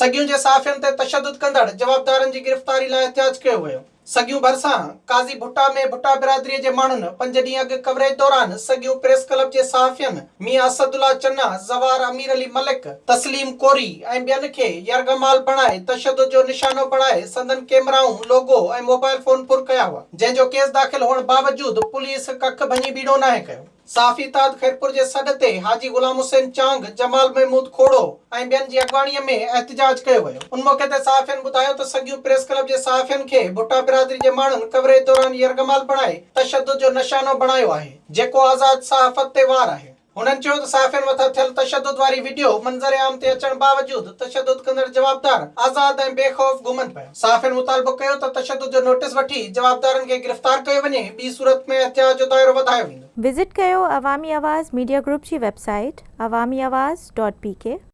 سڳيون جي صحافين تي تشدد ڪندڙ جوابدارن جي گرفتاري لاء احتجاج ڪيو ويو. سڳيون ڀرسان قاضي ڀٽا ۾ ڀٽا برادري جي ماڻهن پنج ڏينهن اڳ ڪوريج دوران سڳيون پريس ڪلب جي صحافين ميان اسد الله چنا، زوار امير علي ملڪ، تسليم ڪوري ۽ ٻين کي يرغمال بڻائي تشدد جو نشانو بڻائي سندن ڪيمرائون، لوگو ۽ موبائل فون ڦر ڪيا هئا، جنهن جو ڪيس داخل هئڻ باوجود پوليس ڪک ڀڃي ٻيڙو ناهي ڪيو. صحافي اتحاد خيرپور جي سڏ تي حاجي غلام حسين چانگ، جمال محمود کوڙو ۽ ٻين جي اڳواڻي ۾ احتجاج ڪيو ويو. ان موقعي تي صحافين ٻڌايو ته سڳيون پريس ڪلب جي صحافين کي ڀٽا برادري جي ماڻهن ڪوريج دوران يرغمال بڻائي تشدد جو نشانو بڻايو آهي، جيڪو آزاد صحافت تي وار آهي. هنن چيو ته صحافين مٿان ٿيل تشدد واري وڊيو منظر عام تي اچڻ باوجود تشدد ڪندڙ جوابدار آزاد ۽ بي خوف گهمن پيا. صحافين مطالبو ڪيو ته تشدد جو نوٽيس وٺي جوابدارن کي گرفتار ڪيو وڃي، ٻي صورت ۾ احتجاج جو دائرو وڌايو ويندو. وزٽ ڪيو عوامي آواز ميڊيا گروپ جي website Awami Awaz dot P K.